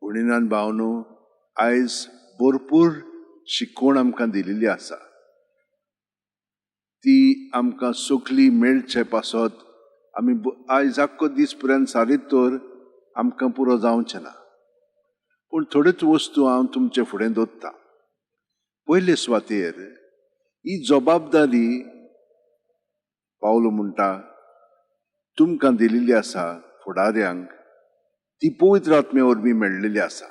भयणीन भावनो, आयज भरपूर शिकवण आमकां दिलेली आसा. ती आमकां सगली मेळचे पासत आमी आयज आख्खो दीस पर्यंत सारीत तर आमकां पुरो जावचें ना, पूण थोड्योच वस्तू हांव तुमचे फुडें दवरतां. पयले सुवातेर ही जबाबदारी पावलो म्हणटा तुमकां दिलेली आसा फुडाऱ्यांक, ती पवित्र आत्म्या वरवीं मेळ्ळेली आसा.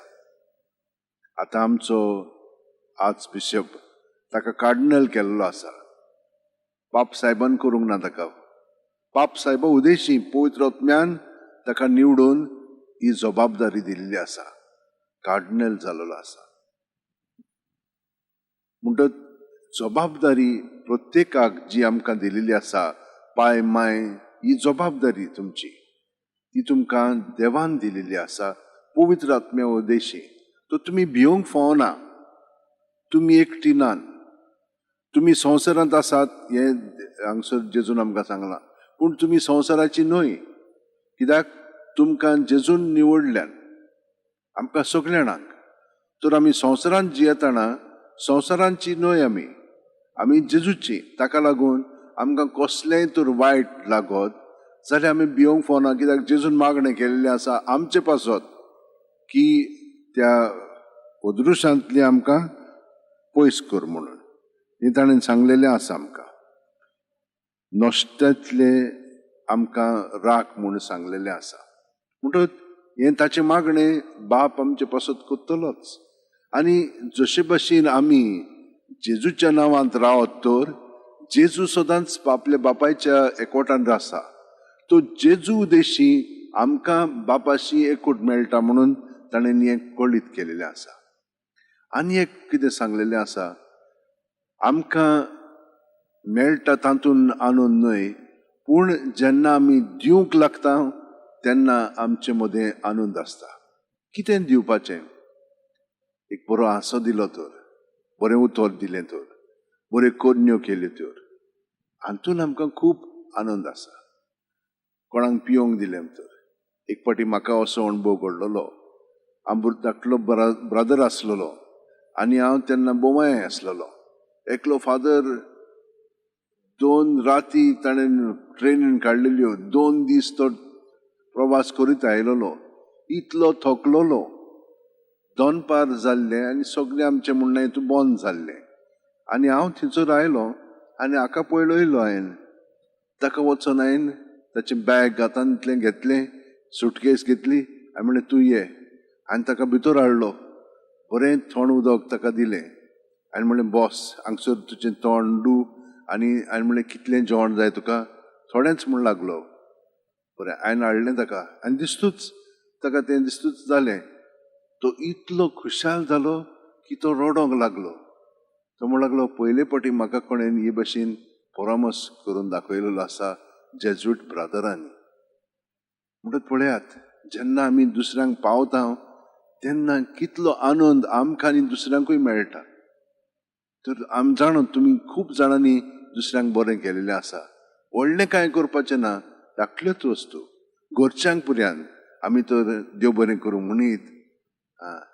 आतां आमचो आर्च बिशप ताका कार्डिनल केल्लो आसा. पाप सायबान करूंक ना ताका, पाप सायबा उदेशी पवित्र आत्म्यान ताका निवडून ही जबाबदारी दिल्ली आसा, कार्डिनल जाल्लो आसा. म्हणटच जबाबदारी प्रत्येकाक जी आमकां दिलेली आसा, पाय माय, ही जबाबदारी तुमची, ती तुमकां देवान दिलेली आसा पवित्र आत्म्या उदेशी. तर तुमी भिवंक फावना, तुमी एकटी नात, तुमी संवसारांत आसात हें हांगसर जेजून आमकां सांगलां, पूण तुमी संवसाराची न्हय. कित्याक तुमकां जेजून निवडल्यान आमकां सगल्या जाणांक. तर आमी संवसारांत जियेतना संवसारांची न्हय, आमी आमी जेजूची. ताका लागून आमकां कसलेंय तर वायट लागत जाल्यार आमी भिवंक फावना, कित्याक जेजून मागणें केल्लें आसा आमचे पासत की त्या अदृश्यांतली आमकां पयस कर म्हणून. हें ताणें सांगलेलें आसा आमकां, नश्ट्यांतले आमकां राख म्हूण सांगलेलें आसा. म्हणटच हें ताचें मागणें बाप आमचे पासत करतलोच. आनी जशे भशेन आमी जेजूच्या नांवांत रावत तर जेजू सदांच आपल्या बापायच्या एकवटान आसा. तो जेजू उदेशी आमकां बापाशी एकवट मेळटा म्हणून ताणें हें कळीत केलेलें आसा. आनी एक कितें सांगलेलें आसा, आमकां मेळटा तातूंत आनंद न्हय, पूण जेन्ना आमी दिवंक लागता तेन्ना आमचे मदें आनंद आसता. कितें दिवपाचें? एक बरो हांसो दिलो तर, बरें उतर दिलें तर, बऱ्यो करण्यो केल्यो तर, हातूंत आमकां खूब आनंद आसा. कोणाक पिवंक दिलें तर. एक फावटी म्हाका असो अणभव घडलेलो. आंबूर धाकलो ब्रदर आसलेलो आनी हांव तेन्ना बोमाय आसलेलो. एकलो फादर 2 राती ताणें ट्रेनीन काडलेल्यो, 2 दीस तो प्रवास करीत आयलेलो, इतलो थकलोलो. दनपार जाल्लें आनी सगळें आमचें म्हणणें हितून बंद जाल्लें. आनी हांव थंयसर आयलो आनी हाका पळयलो हांवें, ताका वचोन हांवें ताचें बॅग हातांतलें घेतलें, सुटकेस घेतली आनी म्हणलें तूं ये. आनी ताका भितर हाडलो, बरें थंड उदक ताका दिलें आनी म्हणलें बॉस हांगसर तुजें तोंड दू. आनी हांवें म्हणलें कितलें जेवण जाय तुका? थोडेंच म्हूण लागलो. बरें हांवें हाडलें ताका आनी दिस्तूच ताका तें दिस्तूच जालें. तो इतलो खुशाल जालो की तो रडोंक लागलो. तो म्हण लागलो पयले फावटी म्हाका कोणें हे भशेन परामर्श करून दाखयलेलो आसा जेज्यूट ब्रादरांनी. म्हणटच पळयात, जेन्ना आमी दुसऱ्यांक पावता तेन्ना कितलो आनंद आमकां आनी दुसऱ्यांकूय मेळटा. तर आमी जाणा तुमी खूब जाणांनी दुसऱ्यांक बरें केलेलें आसा. व्हडलें कांय करपाचें ना, धाकल्योच वस्तू घरच्यांक पुर्यान आमी तर देव बरें करूं म्हणीत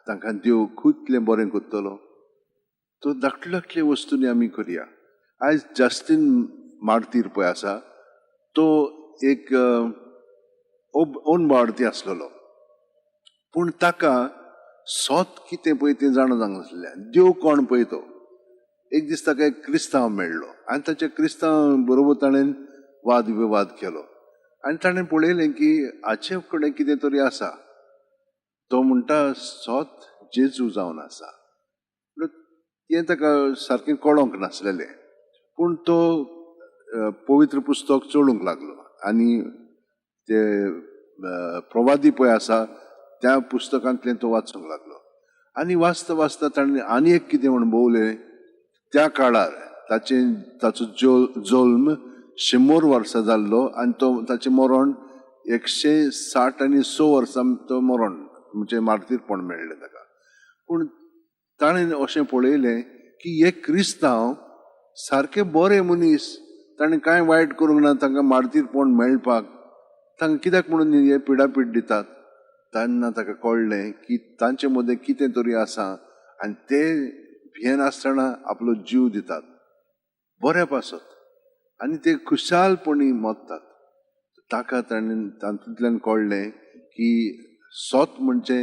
तांकां देव खूब बरें करतलो. तर धाकट्यो धाकट्यो वस्तूंनी आमी करया. आयज जास्तीन मार्तीर पळय आसा तो एक अनबार्ती आसलेलो, पूण ताका सत कितें पळय तें जाणा जावंक नासलें, देव कोण पळय तो. एक दीस ताका एक क्रिस्तांव मेळ्ळो आनी ताच्या क्रिस्तांव बरोबर ताणें वाद विवाद केलो आनी ताणें पळयलें की हाचे कडेन कितें तरी आसा. तो म्हणटा सत जेजू जावन आसा. तें ताका सारकें कळोंक नासलेलें, पूण तो पवित्र पुस्तक चोळूंक लागलो आनी ते प्रवादी पळय आसा त्या पुस्तकांतलें तो वाचूंक लागलो. आनी वाचता वाचता ताणें आनी एक कितें अणभवलें. त्या काळार ताचें ताचो जल्म 100 वर्सां जाल्लो आनी तो ताचें मरण 160 आनी 6 वर्सां तो मरण म्हणजे मार्तीरपण मेळ्ळें ताका. पूण ताणें अशें पळयलें की हे क्रिस्तांव सारके बरे मनीस, ताणें कांय वायट करूंक ना, तांकां मार्तीरपण मेळपाक तांकां कित्याक म्हणून हे पिडापीड दितात? तेन्ना ताका कळ्ळें की तांचे मदें कितें तरी आसा आनी ते भियेनासतना आपलो जीव दितात बऱ्या पासत आनी ते खुशालपणी मरतात. ताका ताणें तातूंतल्यान कळ्ळें की सत म्हणजे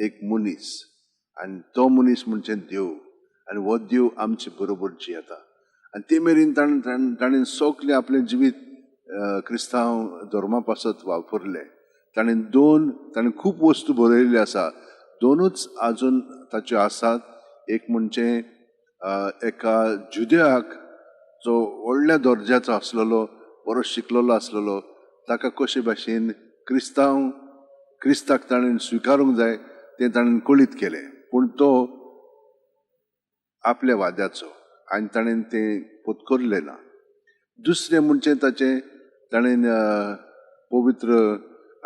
एक मनीस आनी तो मनीस म्हणजे देव आनी हो देव आमचे बरोबर जियेता. आनी ते मेरेन ताणें सगलें आपलें जिवीत क्रिस्तांव धर्मा पासत वापरलें. ताणें खूब वस्तू बरयल्ल्यो आसा, दोनूच आजून ताच्यो आसात. एक म्हणजे एका जुद्याक जो व्हडल्या दर्जाचो आसलेलो, बरो शिकलेलो आसलेलो, ताका कशे भाशेन क्रिस्तांव क्रिस्ताक ताणें स्विकारूंक जाय तें ताणें कळीत केलें. पूण तो आपल्या वाद्याचो आनी ताणें तें पोतकरलें ना. दुसरें म्हणजे ताचें ताणें पवित्र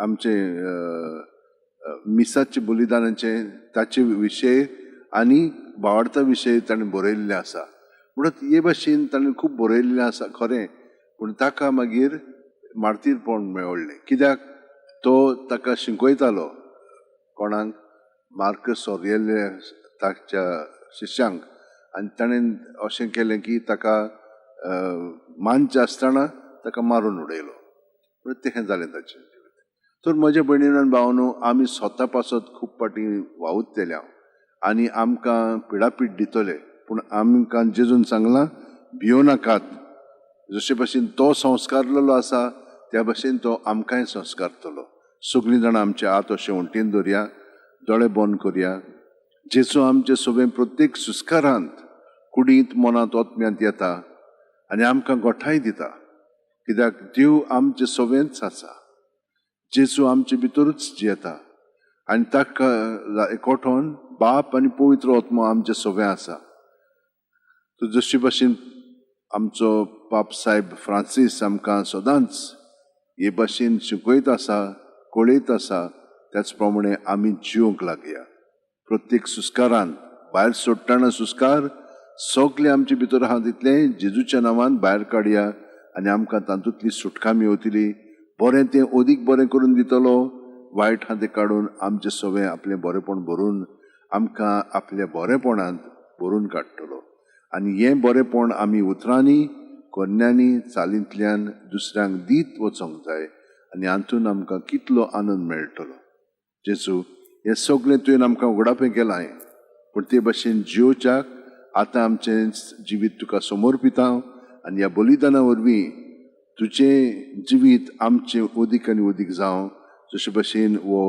आमचें मिसाचें बलिदानाचें ताचे विशय आनी भावार्था विशय ताणें बरयल्लें आसा. म्हणून हे भाशेन ताणें खूब बरयल्लें आसा खरें, पूण ताका मागीर मार्तीरपण मेळ्ळें. कित्याक तो ताका शिकयतालो कोणाक, मार्कस ऑरेलियस ताच्या शिष्यांक, आनी ताणें अशें केलें की ताका मानचें आसतना ताका मारून उडयलो. पूण तें जालें ताचें. तर म्हज्या भयणीन आनी भावांनो, आमी स्वता पासत खूब फावटी वावुरतले आनी आमकां पिडापीड दितले, पूण आमकां जेजून सांगलां भियो नाकात. जशे भाशेन तो संस्कारलेलो आसा त्या भाशेन तो आमकांय संस्कारतलो. सगळीं जाणां आमचे हात अशें वण्टीन दवरया, दोळे बंद करया. जेजू आमचे सगळे प्रत्येक सुस्कारांत, कुडींत, मनांत, आत्म्यांत येता आनी आमकां गोठाय दिता. कित्याक देव आमचे सगळेंच आसा. जेजू आमचे भितरूच जियेता आनी ताका एकवटोन बाप आनी पवित्र आत्मो आमचे सगळें आसा. तर जशे भाशेन आमचो पाप साहेब फ्रांसीस आमकां सदांच हे भाशेन शिकयत आसा, कळयत आसा, त्याच प्रमाणे आमी जिवंक लागया. प्रत्येक सुस्कारान भायर सोडटना सुस्कार सगळे आमचे भितर आहा तितलें जेजूच्या नांवान भायर काडया आनी आमकां तातूंतली सुटका मेवतली. बरें तें अदीक बरें करून दितलो, वायट आहा तें काडून आमचें सगळें आपलें बरेंपण भरून आमकां आपल्या बरेंपणांत भरून काडटलो. आनी हें बरेंपण आमी उतरांनी, कोन्यांनी, चालींतल्यान दुसऱ्यांक दीत वचोंक जाय आनी हातूंत आमकां कितलो आनंद मेळटलो. जेजू, हें सगळें तुवें आमकां उगडापें केलां, पूण ते भाशेन जियोवच्याक आतां आमचें जिवीत तुका समर्पिता आनी ह्या बलिदाना वरवीं तुजें जिवीत आमचें अदीक आनी अदीक जावं. जशे भाशेन हो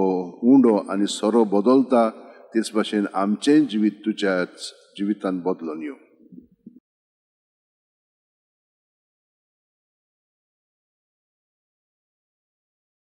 उंडो आनी सोरो बदलता तेच भाशेन आमचें जिवीत तुज्या जिवितान बदलून येवं.